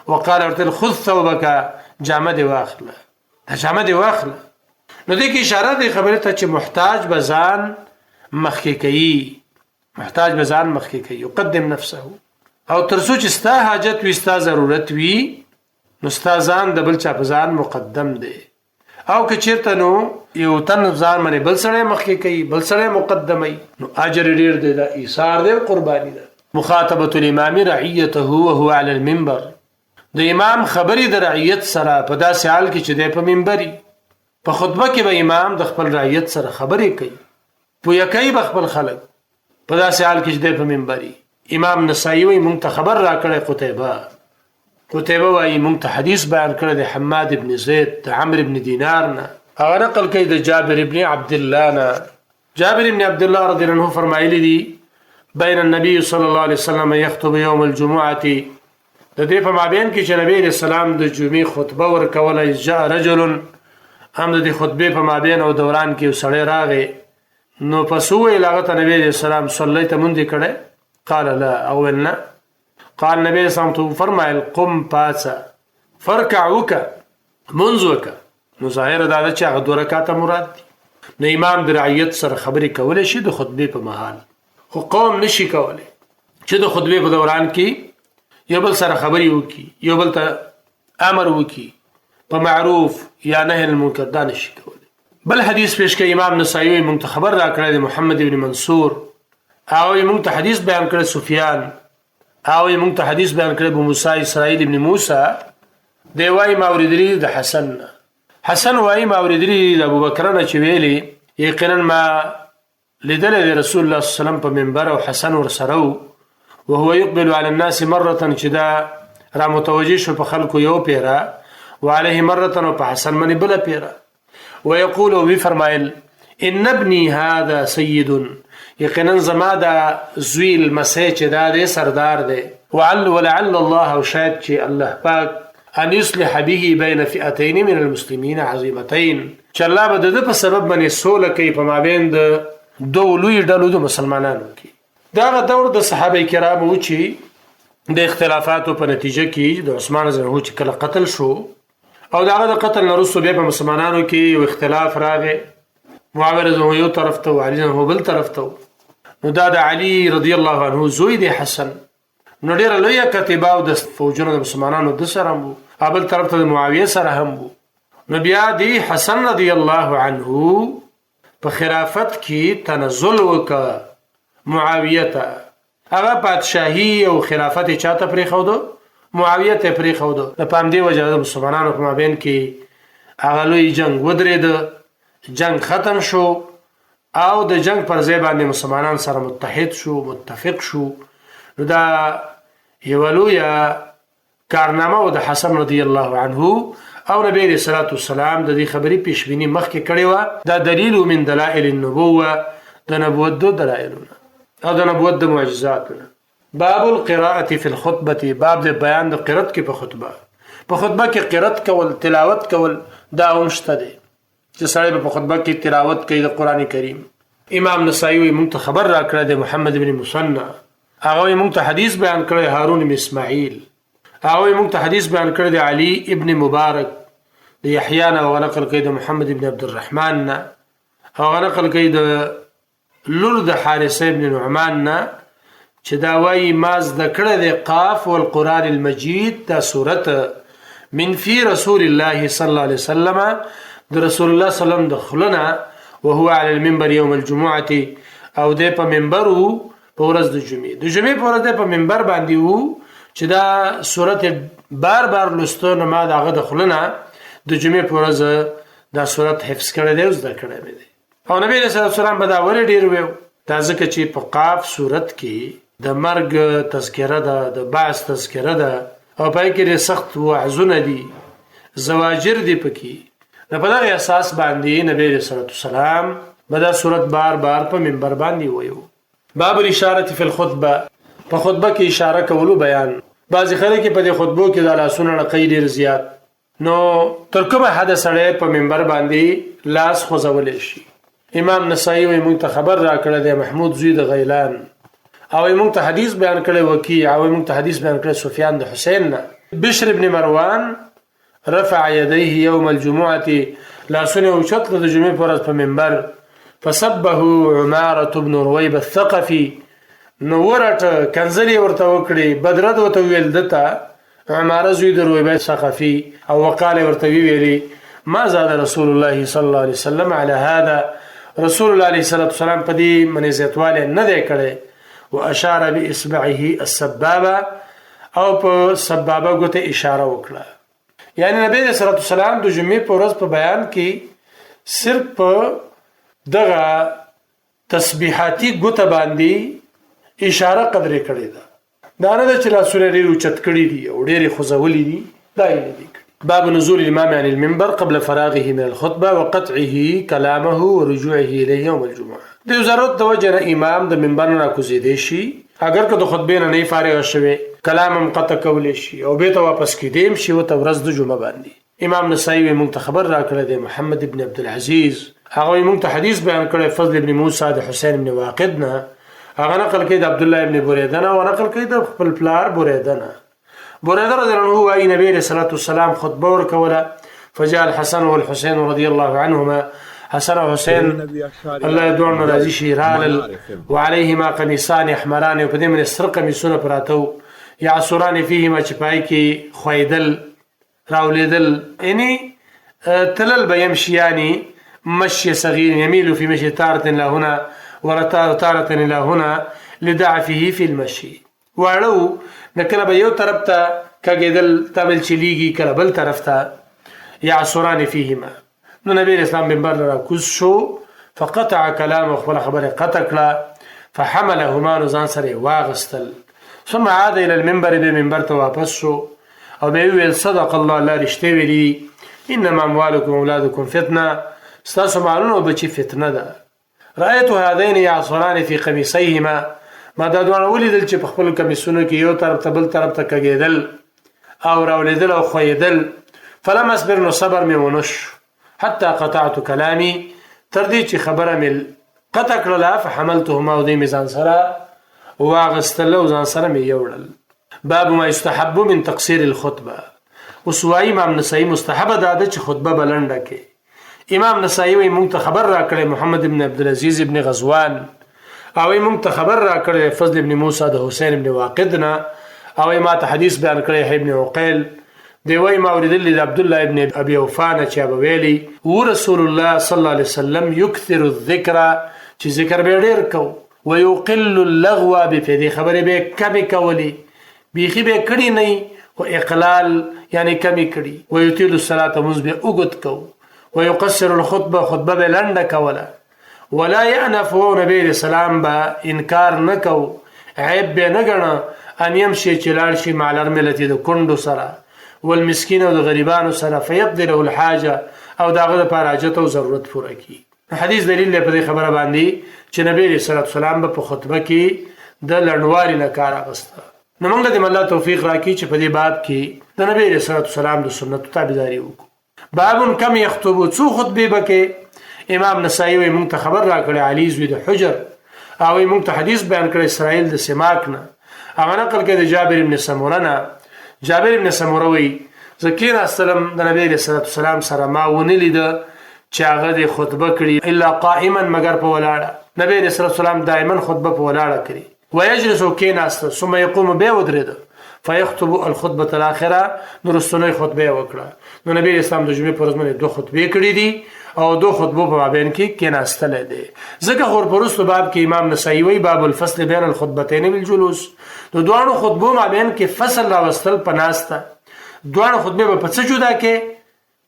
وقال ورته خذ ثوبک، جامه دې واخله، دا جامه دې واخله. نو دې کې اشاره دې خبرې ته چې محتاج به ځان مخکې کوي، محتاج به ځان مخکې کوي، يقدم نفسه. او تر څو چې ستا حاجت وي، ستا ضرورت وي، نو ستا ځان د بل چا په ځان مقدم دی. او که چیرته نو یو تن ځان باندې بل سړی مخکې کوي، بل سړی مقدمي، نو اجر ډیر دی، دا ایثار دی، قرباني ده. مخاطبه الامام رعیته وهو علی المنبر، د امام خبرې د رعیت سره په داسې حال کې چې دی په منبري. په خطبه کې به امام د خپل رعیت سره خبرې کوي، پوهه کوي به خپل خلک په داسې حال کې چې دی په منبري. امام نسائی وایي مونږ ته خبر راکړی قتیبه، قتیبه وایي مونږ ته حدیث بیان کړی دی حماد ابن زید د عمرو ابن دینار نه، هغه نقل کوي د جابر ابن عبد الله نه. جابر ابن عبد الله رضی الله عنه فرمایلی دي بین النبي صلی الله علیه وسلم یخطب یوم الجمعه، د دې په مابین کې چې نبی علیہ السلام د جمعې خطبه ورکوله، جاء رجل، هم د دې خطبې په مابین او دوران کې یو سړی راغی. نو پس وویل هغه ته نبی علیہ السلام صلیت، مونږ دې کړی؟ قال لا، او نه. قال نبی علیہ السلام ته فرمایل قم، پاڅه، فرکع وکه، منځ وکه. نو ظاهر دا ده چې هغه دوه رکعاته مراد دي. نو امام د رعیت سره خبرې کولی شي د خطبې په مهال، خو قوم نشي کولی چې د خطبې په دوران کې یو بل سره خبرې وکړي، یو بل ته امر وکړي په معروف یا نهی المنکر، دا نشي کولی. بل حدیث پیش کوي امام نسائی، مونږ ته خبر راکړی دی محمد ابن منصور، او مونږ ته حدیث بیان کړی سفیان، او مونږ ته حدیث بیان کړی ابو موسی اسرائیل ابن موسی، دی وایي ما اورېدلي د حسن نه، حسن وایي ما اورېدلي د ابوبکر نه چې ویلي یقینا ما لیدلی دی رسول الله صلی الله علیه وسلم په منبر او حسن ورسره و، وهو يقبل على الناس مرة، چې دا را متوجه شو په خلکو یو پیره، وعليه مرة، او په حسن باندې بله پیره، ويقول، وی فرمایل ان ابني هذا سيد، یقینا زما دا زوی المسیح چې دا دی سردار دی، وعل ولعل الله، او شاید چې الله پاک ان يصلح به بين فئتين من المسلمين عظيمتين، چې الله به د ده په سبب باندې سوله کوي په مابین د دوو لوی ډلو د مسلمانانو کې. دغه دور د صحابه کرامو چې د اختلافاتو په نتیجه کې د عثمان رضی الله چې کله قتل شو، او دغه د قتل نه وروسته بیا په مسلمانانو کې یو اختلاف راغی، معاویه رضی الله یو طرف ته او علی رضی الله بل طرف ته. نو دا د علی رضی الله عنه زوی دی حسن، نو ډیره لویه کتیبه او د فوجونو د مسلمانانو د سره هم وو، بل طرف ته د معاویه سره هم وو. نو بیا دی حسن رضی الله عنه په خلافت کې تنزل وکړ معاویه ته، هغه پادشاهي او خلافت یې چاته پرېښوده؟ معاویه ته پرېښوده. نو په همدې وجه د مسلمانانو په مابین کې هغه لوی جنګ ودرېده، جنګ ختم شو، او د جنګ پر ځای باندې مسلمانان سره متحد شو، متفق شو. نو دا یوه لویه کارنامه و د حسن رضی الله عنه، او نبی علیہ الصلوۃ والسلام د دې خبرې پیشبینی مخکې کړې وه. دا دلیل من دلائل النبوه، د نبوت د دلایلونه او د نبوت د معجزاتونه. باب القراءة فی الخطبه، باب د بیان د قرات کې په خطبه، په خطبه کې قرات کول، تلاوت کول، دا هم شته دی چې سړی په خطبه کې تلاوت کوي د قران کریم. امام نسائی وی مونږ ته خبر راکړی دی محمد بن مثنى، هغه وی مونږ ته حدیث بیان کړی هارون بن اسماعیل، هغه وی مونږ ته حدیث بیان کړی دی علی ابن مبارک د یحیی نه، هغه نقل کوي د محمد ابن عبد الرحمن نه، هغه نقل کوي د لور د حارثه ابن نعمان نه چې دا وایي ما زده کړی دی قاف والقرآن المجید دا سورت من فی رسول الله صلی الله علیه وسلم، د رسول الله صلی الله علیه وسلم د خوله نه، وهو علی المنبر یوم الجمعة، او دی په منبر وو په ورځ د جمعې، د جمعې په ورځ دی په منبر باندې وو چې دا سورت بار بار لوستو، نو ما د هغه د خوله نه د جمعې په ورځ دا سورت حفظ کړی دی او زده کړی مې دی. او نبی علیه الصلاة والسلام به دا ولې ډېر ویو؟ دا ځکه چې په قاف صورت کې د مرګ تذکره ده، د بعث تذکره ده، او په کې ډېر سخت وعظونه دي، زواجر دي پکې. نو په دغه اساس باندې نبی علیه الصلاة والسلام به دا صورت بار بار په منبر باندې ویو. باب الاشاره فی الخطبه، په خطبه کې اشاره کولو بیان. بعضې خلک په دې خطبو کې دا لاسونه ړقوي ډېر زیات، نو تر کومه حده سړی په منبر باندې لاس خوځولی شي؟ امام نسائی وایي موږ ته خبر راکړی دی محمود زوی د غیلان، او موږ ته حدیث بیان کړی وکیع، او موږ ته حدیث بیان کړی سفیان د حسین نه، بشر ابن مروان رفع يديه يوم الجمعة، لاسونه اوچت کړل د جمعې په ورځ په منبر، فسبه عمارة بن رويب الثقفي، نو ورټه کنځلې ورته وکړې، بدرد ورته وویل ده ته عماره زوی د رویبه ثقفي، او وقال ورته ویلي ما زاد رسول الله صلی الله علیه وسلم على هذا، رسول الله علیه الصلاة والسلام په دې منې زیاتوالی نه دی کړی. واشار باصبعه السبابه، او په سبابه ګوته اشاره وکړه. یعنی نبی علیه الصلاة والسلام د جمعې په ورځ په بیان کې صرف په دغه تسبیحاتي ګوته باندې اشاره قدرې کړې ده، دا نه ده چې لاسونه ډېر اوچت کړي دي او ډېر یې خوځولي دي، دا یې نه دي کړي. باب نزول الإمام عن المنبر قبل فراغه من الخطبة وقطعه كلامه ورجوعه إليه يوم الجمعة. د یو ضرورت د وجې نه امام د منبر نه راکوزېدی شي، اګر که د خطبې نه نه فارغ شوی، کلام هم قطع کولی شي او بېرته واپس کېدی هم شي ورته ورځ د جمعه باندې. امام نسائی وی مونږ ته خبر راکړی دی محمد ابن عبدالعزیز، هغه وی مونږ ته حدیث بیان کړی فضل ابن موسی د حسین ابن واقد نه، هغه نقل کوي د عبدالله ابن بریده نه، او نقل کوي د خپل پلار بریده نه. بریده رضی الله عنه وایي نبی علیه الصلاة والسلام خطبه ورکوله، فجاء الحسن والحسين رضي الله عنهما، حسن او حسین الله یې دواړو نه راضي شي رالل، وعليهما قمیصان احمران، او په دې باندې سره قمیصونه پراته وو، یعصران فیهما، چې پای کې خویدل راولېدل، یعنی تلل به يمشيان مشي صغير يميل في مشي تارة إلى هنا وتارة إلى هنا لضعفه في المشي. واړه وو نو کله به یو طرف ته کږېدل تمل چې لیږي، کله بل طرف ته، یعصران فیهما. نو نبی اسلام منبر له راکوز شو، فقطع کلامه، خپله خبره قطع کړه، فحملهما، نو ځان سره یې واغستل، ثم عاد الى المنبر، بیا منبر ته واپس شو او بیا ویل صدق الله، الله رښتیا ویلي دي، انما اموالکم اولادکم فتنه، ستاسو مالونه او بچي فتنه ده. رأيت هذين يعصران في قميصيهما، ما دا دواړه ولیدل چې په خپلو کمیسونو کې یو طرف ته بل طرف ته کږېدل او راولېدل او ښویېدل. فلم اصبر، نو صبر مې ونه شو، حتی قطعت کلامي، تر دې چې خبره مې قطع کړله، فحملتهما، او دی مې ځان سره واغستل او ځان سره مې یوړل. باب ما يستحب من تقصير الخطبه. اوس وایي امام نسائی مستحبه دا ده چې خطبه به لنډه کړي. امام نسائی وایي مونږ ته خبر راکړی محمد ابن عبدالعزیز ابن غزوان، او مونږ ته خبر راکړی فضل ابن موسی د حسین ابن واقد نه، او ما ته حدیث بیان کړی یحیی ابن عقیل دی وایي ما اورېدلی د عبدالله ابن ابي اوفا نه چې به ویلي و رسول الله صلی الله علیه وسلم یکثر الذکر، چې ذکر به ډېر کو، ويقل اللغو، بې فایدې خبرې به کمې کولې، بیخي به کړي نه، خو اقلال یعنی کمې کړي. ويطيل الصلاة، مونځ به اوږد کو، ويقصر الخطبه، خطبه به لنډه کوله، ولا يأنف، او نبی علیہ السلام به انکار نه کو، عیب به نه ګڼه، ان يمشي چې لاړ شي مع الارملة د کونډو سره، والمسکین او د غریبانو سره، فيقضي له الحاجه او د هغه لپاره حاجت او ضرورت پوره کړي. حدیث دلیل دی په دې خبره باندې چې نبی علیه الصلاة والسلام به په خطبه کې د لنډوالي نه کار اخیسته. نو موږ له دې الله توفیق راکړي چې په دې باب کې د نبی علیه الصلاة والسلام د سنتو تابعداري وکړو. باب کم یخطب، څو خطبې به کې؟ امام نسائی وایي موږ ته خبر راکړی علي زوی د حجر، او وایي موږ ته حدیث بیان کړی اسرائیل د سماک نه، هغه نقل کوي د جابر ابن سموره نه. جابر ابن سموره وایي زه کېناستلم د نبی علیه الصلاة والسلام سره، ما ونه لیده چې هغه دې خطبه کړي الا قائما مګر په ولاړه. نبی علیه الصلاة والسلام دائما خطبه په ولاړه کړي. ويجلس کېناسته، ثم يقوم بیا ودرېده، فيخطب الخطبه الاخره نو رستنۍ خطبه یې وکړه. نو نبی اسلام د جمعې پر ورځ باندې دوه خطبې کړې دي او دوه خطبو په مابین کې کېناستلی دی. ځکه خو ورپرستو باب کې امام نسائی وایي باب الفصل بین الخطبتین بالجلوس، د دواړو خطبو مابین کې فصل راوستل په ناسته. دواړه خطبې به په څه جدا کې؟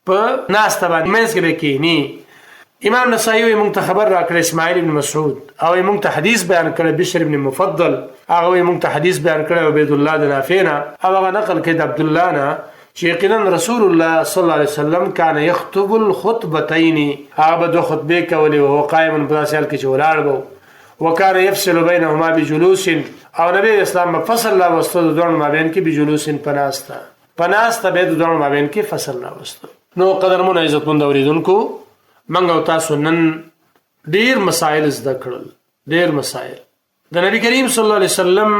په ناسته باندې منځ کې به کینی. امام نسائی وی مونږ ته خبر راکړ اسماعیل ابن مسعود، او مونږ ته حدیث بیان کړ بشر ابن مفضل، هغه وی مونږ ته حدیث بیان کړ عبید الله د نافع نه، او هغه نقل کړ د عبد الله نه چې یقینا رسول الله صلی الله علیه وسلم کان یخطب الخطبتین، هغه به دوه خطبې کولې او هو قائم په داسې حال کې چې ولاړ به، وکان يفصل بينهما بجلوس، او نبی اسلام به فصل راوستو د دواړو مابین کې بجلوس په ناسته، په ناسته به د دواړو مابین کې فصل راوستو. نو قدرمن عزتمند اوریدونکو، منګ او تاسو نن ډیر مسائل زده کړل، ډیر مسائل د نبی کریم صلی الله علیه وسلم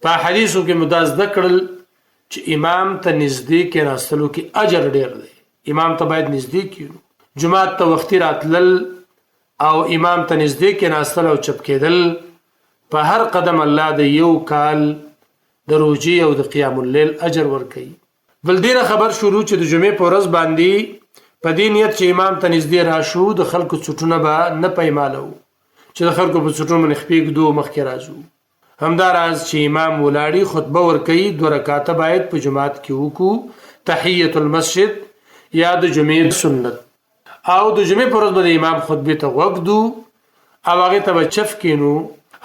په حدیثو کې مدا زده کړل چې امام ته نږدې کېناستلو کې اجر ډیر دی، امام ته باید نږدې کینو، جماعت ته وختي راتلل او امام ته نږدې کېناستل او چپ کېدل په هر قدم الله د یو کال د روژې او د قیام اللیل اجر ورکوي. بل دې نه خبر شولو چې د جمعې په ورځ باندې په دې نیت چې امام ته نږدې راشو د خلکو څټونه به نه پیمالو چې د خلکو په څټونو باندې خپې ږدو مخکې راځو. همداراز چې امام ولاړي خطبه ورکوي دوه رکعته باید په جماعت کې وکړو، تحیت المسجد یا د جمعې سنت، او د جمعې پر ورځ به د امام خطبې ته غوږ ږدو او هغې ته به چف کینو،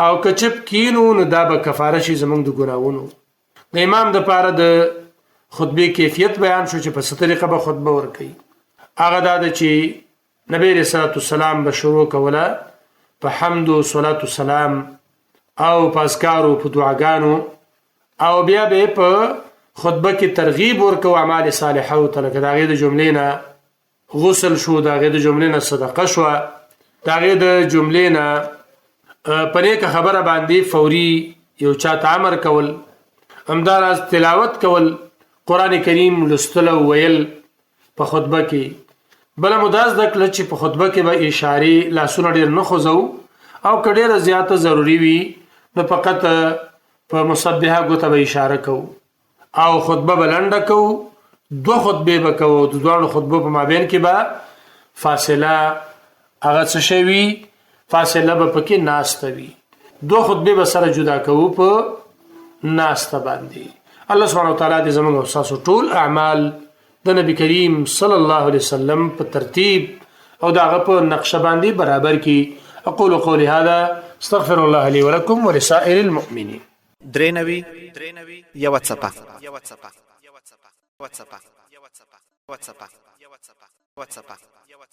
او که چپ کینو نو دا به کفاره شي زمونږ د ګناهونو. د امام د پاره د خطبې کیفیت بیان شو چې په څه طریقه به خطبه ورکوي. هغه دا ده چې نبی علیه الصلاة والسلام به شروع کوله په حمد و صلاة والسلام او په اذکارو په دعاګانو، او بیا به په خطبه کې ترغیب ورکو اعمال صالحه ته، لکه د هغې د جملې نه غسل شو، د هغې د جملې نه صدقه شوه، د هغې د جملې نه په نیکه خبره باندې فوري یو چاته امر کول، همداراز تلاوت کول، قرآن کریم لوستل او ویل په خطبه کې. بله مو دا زده کړه چې په خطبه کې به اشارې لاسونه ډېر نه خوځوو، او که ډېره زیاته ضروري وي نو فقط په مصبحه ګوته به اشاره کوو، او خطبه به لنډه کوو، دوه خطبې به کوو، د دواړو خطبو په مابین کې به فاصله هغه څه شی وي، فاصله به پکې ناسته وي، دوه خطبې به سره جدا کوو په ناسته باندې. الله سبحانه وتعالی دې زموږ او ستاسو ټول اعمال د نبی کریم صلی الله علیه وسلم په ترتیب او د هغه په نقشه باندې برابر کړي. اقول قولي هذا استغفر الله لي ولكم ولسائر المؤمنين. 93 یوه څپه.